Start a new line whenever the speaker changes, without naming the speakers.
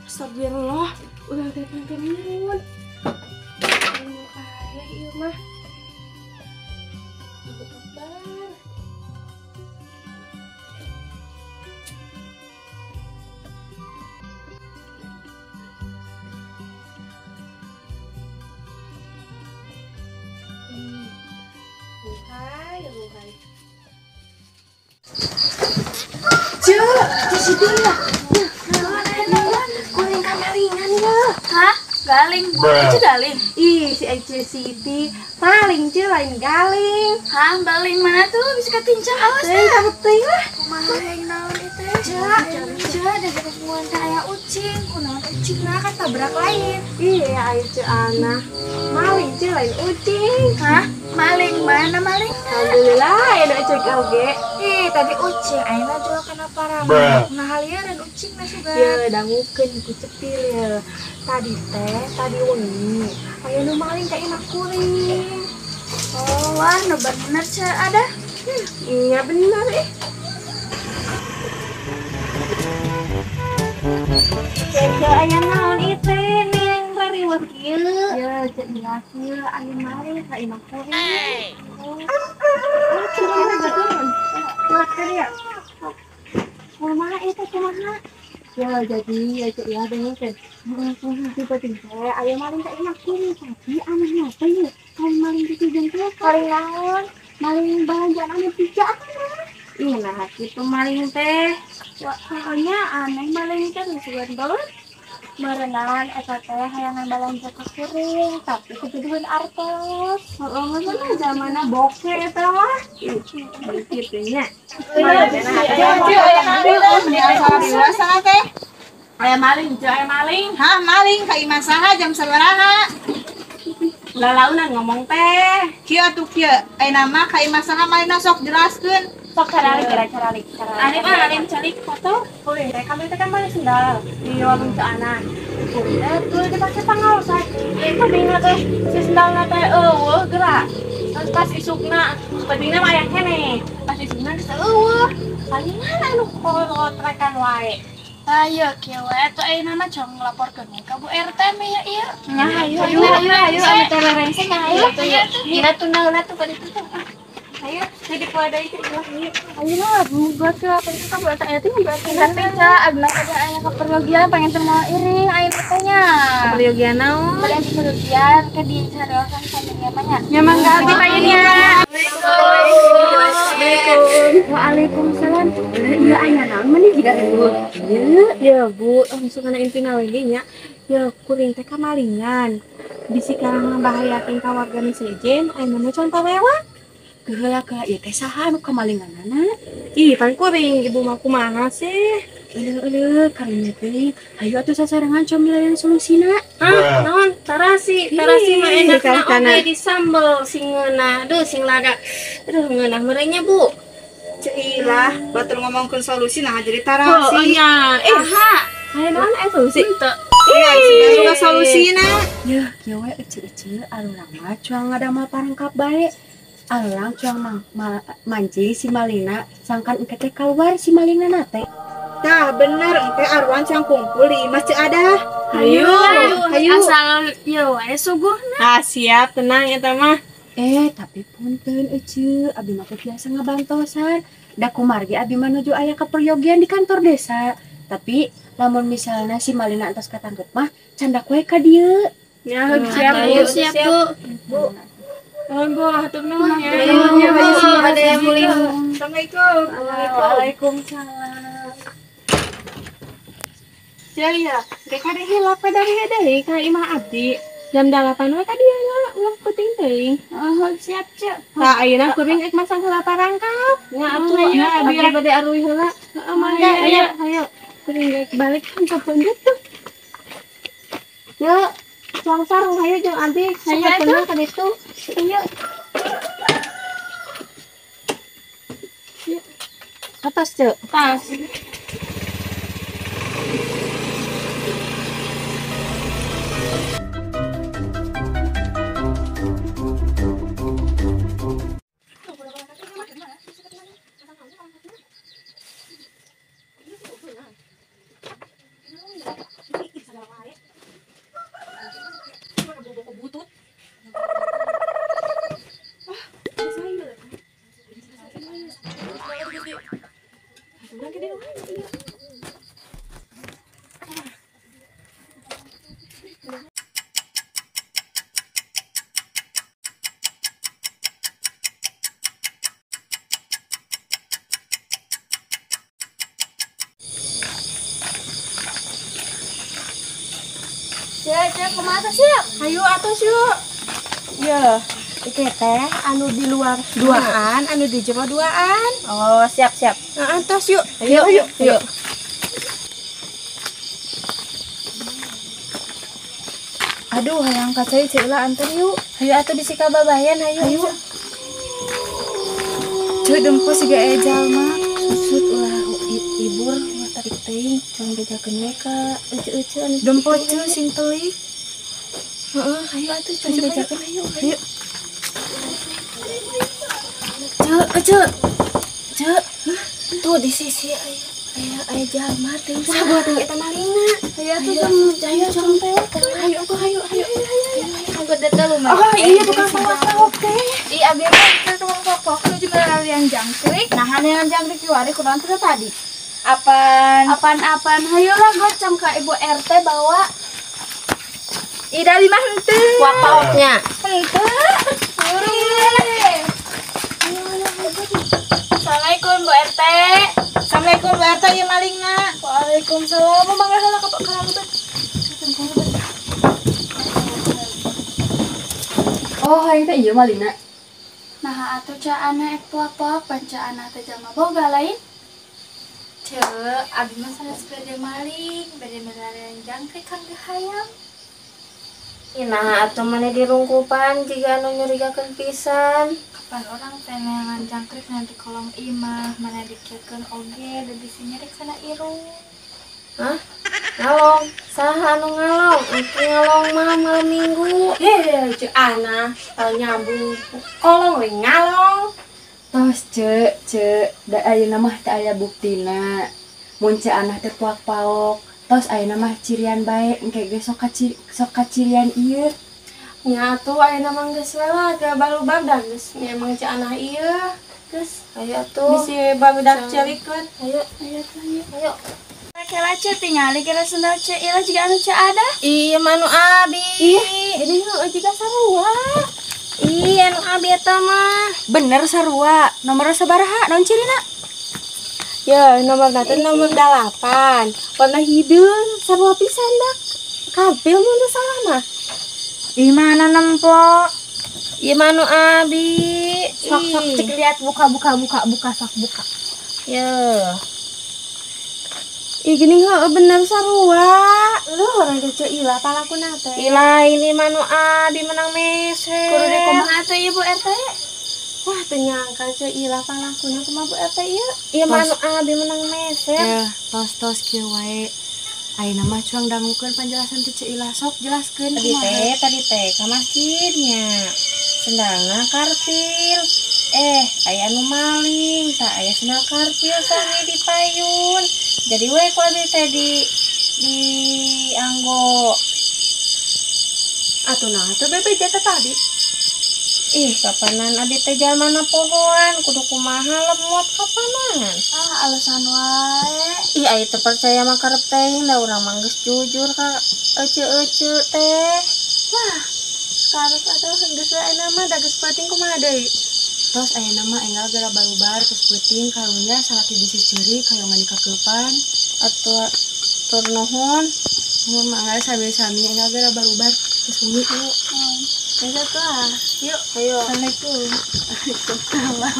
Astagfirullah, ulah teh pangkeun. Anu kae ieu mah. Allahu Akbar. Hai, hai. Ceu, di situ ya. Kuring kamalingan ya.
Hah? Galing? Itu galing?
Ih, si Ece Siti maling ceu lain galing.
Hah, baling mana tuh? Bisa katincang awas
dah. Teuing teuing lah.
Kumaha yang naon itu? Ceu, ceu ada ketemuan teh aya ucing. Kunaon ucing nah kan tabrak lain.
Ih, aya ceu ana. Maling ceu lain ucing.
Hah? Maling mana maling?
Alhamdulillah ya cek oge.
Ih, tadi ucing ayeuna jual kana parang. Nah halieureun ucing na sugan.
Ya dangukeun ku cepil ya. Tadi teh, tadi wengi. Aya nu maling ka imah kuring.
Oh, wah, nu bener ce ada.
Iya bener eh.
Cek aya naon ieu teh ning rariweuh kieu.
Ya, cek jelas ieu aya maling ka imah kuring. Oh, ya. Kumaha eta kumaha? Ya jadi ya cek ya dengekeun. Tiba-tiba aya maling ka imah kuring tapi anehna teh ye. Maling maling kitu jeung teh
maling naon?
Maling balanjaan anu pijak. Ih nah kitu maling teh.
Wah, pokoknya aneh maling teh sugan banget. Merenang eta teh hayangan balanja ka kuring tapi kejuduhan artos.
Heeh, mana zamanna boke eta mah. Ih, kitu nya.
Aya maling, ceu aya maling. Hah, maling ka imah saha jam sabaraha?
Lalaunan ngomong teh.
Kieu atuh kieu, ayeuna mah ka imah saha malingna sok jelaskeun.
Sok caralik kira caralik.
Alim ah, alim calik foto.
Kuring teh kami teh kan balik sendal di warung Ceu Ana. Kuring teh tuh dipake pangaosan. Tadina teh si sendalna teh eueuh geura. Terus pas isukna, tadina mah aya keneh. Pas isukna geus eueuh. Paling mana anu kolotrekan wae.
Ayo kieu we atuh ayeuna mah cong nglaporkeun ka Bu RT meh ya ieu.
Nya hayu hayu hayu anu teh rengseng hayu.
Kira tunalna tuh ka ditu tuh.
Ayo, jadi kuada itu ayo. Ayo lah, buat ke apa itu kamu tak itu buat ke.
Tapi cak, abdi ada aya keperyogian pengen terima iring ayo katanya.
Keperyogian naon?
Pengen keperyogian ke di carokan sama nyamanya.
Nyamang enggak abdi kayaknya. Waalaikumsalam. Waalaikumsalam. Iya aya naon meni jiga riweuh. Ieu ya Bu, langsung kana intina we nya. Ya kuring teh kamalingan. Bisi karang ngabahayakeun ka warga nu sejen, ayeuna mah contoh wewa.
Geheula ka ieu teh saha anu kamalinganana?
Ih, pan kuring ibu mah kumaha sih?
Euleuh-euleuh karunya teh. Hayu atuh sasarengan comilayan solusina.
Ah, naon? Tarasi, tarasi mah enakna oge disambel sing ngeunah. Duh, sing laga. Aduh, ngeunah meureun nya, Bu.
Ceilah, batur ngomongkeun solusi nah jadi tarasi.
Oh, nya. Eh, aha. Aya naon aya solusi?
Henteu.
Iya, suka solusina.
Yeuh, kieu we ece-ece arurang mah cuang ngadamel parangkap bae. Alang cuang mancing si malingna sangkan engke teh keluar si malingna na teh.
Tah bener engke arwan cang kumpul di imah Ceu Adah.
Hayu,
hayu.
Asal ieu wae suguhna.
Ah siap tenang eta mah.
Eh tapi punten ece abdi mah teu biasa ngabantosan. Da kumargi abdi mah nuju aya keperyogian di kantor desa. Tapi lamun misalna si malingna entos katangkep mah candak we ka dieu.
Ya siap Bu,
siap Bu.
Bu. Nuhun Bu, hatur nuhun ya.
Assalamualaikum.
Waalaikumsalam. Cia, mereka ada hilap dari deui ka imah abdi. Jam 8 we ka dieu nya, ulah penting teuing.
Oh, siap, Ceu.
Tah ayeuna kuring ek masang heula parangkap. Nya atuh nya abdi bade aruy heula. Heeh, mangga ayo, ayo. Kuring geuk balik kan ka pondok tuh. Yuk, tuang sarung hayu jeung abdi.
Hayu
atuh ka ditu.
Ayo.
Atas, Ceu.
Tas. Cek kumaha teh siap?
Hayu atuh yuk. Ya, ieu teh anu di luar duaan, anu di jero duaan.
Oh, siap siap.
Heeh, tos yuk.
Ayo,
yuk.
Ayo.
Aduh, hayang ka cai Ceu Ilah anter yuk.
Hayu atuh bisi kababayan hayu.
Hayu. Ceu dempo siga aya jalma.
Susut ulah ibur ulah tarik teuing, cuma bejakeun we ka euceu-euceu anu
Dempo ceu sing teuik.
Heeh, hayu atuh cuma bejakeun hayu.
Hayu. Ceu, ceu.
Ceu, tuh di sisi aya aya jalma teuing. Sabar teuing eta malingna.
Hayu atuh hayu cong teh.
Hayu atuh hayu hayu.
Gede teh lumayan.
Oh iya tukang pawak teh.
Ih abi mah teh tukang pawak nuju melalui jangkrik.
Nah, yang jangkrik kiwari kurang teh tadi.
Apaan? Apaan-apaan hayu lah gocong ka Ibu RT bawa. Ida lima henteu.
Wak-waknya.
Henteu. Assalamualaikum Bu RT.
Assalamualaikum Bu RT ieu malingna.
Waalaikumsalam. Mangga heula ka karaluban.
Oh, hayang teh ieu malina.
Nah, atuh Ca Ana ek poak-poak pan Ca Ana teh jalma boga lain. Ceu, abi mah sanes bade maling, bade meularian jangkrik kangge hayam.
Nah, atuh maneh dirungkupan jiga anu nyurigakeun pisan.
Kapan orang teh neangan jangkrik nanti kolong imah, mana dikiekeun oge da bisi nyerek sana irung.
Hah? Ngalong, saha anu ngalong? Engke ngalong mah malam minggu. Heh, Ceu Ana, tau nyambung kolong we ngalong.
Tos ceu, ceu, da ayeuna mah teu aya buktina. Mun Ceu Ana teh puak-paok, tos ayeuna mah cirian bae engke ge sok kacirian ieu.
Nya atuh ayeuna mah geus we lah ga balubar da geus memang Ceu Ana ieu. Geus,
Ayo atuh.
bisi barudak celikeun.
Ayo, ayo, ayo. Ayo. Kela Ceu tingali kira sendal Ceu Ilah jiga anu Ceu ada.
Iya manu abi. Iya, ini heueuh jiga sarua. Iya anu abi eta mah.
Bener sarua, nomor sabaraha naon cirina?
Ya, nomor teh nomor 8. Warna hideung sarua pisan dak. Kabil mun teu salah mah.
Ih mana nempo?
Iya manu abi.
Sok sok cek lihat buka buka buka buka sok buka.
Ya. Ih gini heueuh bener sarua. Lu orang teh Ceu Ilah palakuna teh. Ilah ini manu abi menang meser.
Kudu deh kumaha atuh Ibu RT?
Wah, teu nyangka Ceu Ilah palakuna kumaha Bu RT ieu? Ieu manu abi menang meser.
Ya, tos-tos kieu wae. Ayeuna mah cuang dangukeun panjelasan ti Ceu Ilah sok jelaskeun kumaha.
Tadi teh ka masjidnya. Sendalna karpil. Aya anu maling, tah aya sendal karpil sami di payun. Jadi we ku abi teh di anggo. Atuh nah teh bebeja teh tadi. Ih, kapanan abi teh jalmana pohoan, kudu kumaha lemot kapanan.
Ah, alasan wae.
Ih, aya teu percaya mah karep teuing da urang mah geus jujur ka eceu-eceu teh. Wah, sekarang atuh geus we ayeuna mah da geus peuting kumaha deui.
Tos ayeuna mah enggal geura barubar terus peuting karunya salaki bisi ceurik hoyong dikakeupan.
Atuh tur nuhun.
Nuhun mangga sami-sami enggal geura barubar geus wengi yuk.
Geus atuh ah. Yuk, ayo.
Assalamualaikum.
Waalaikumsalam.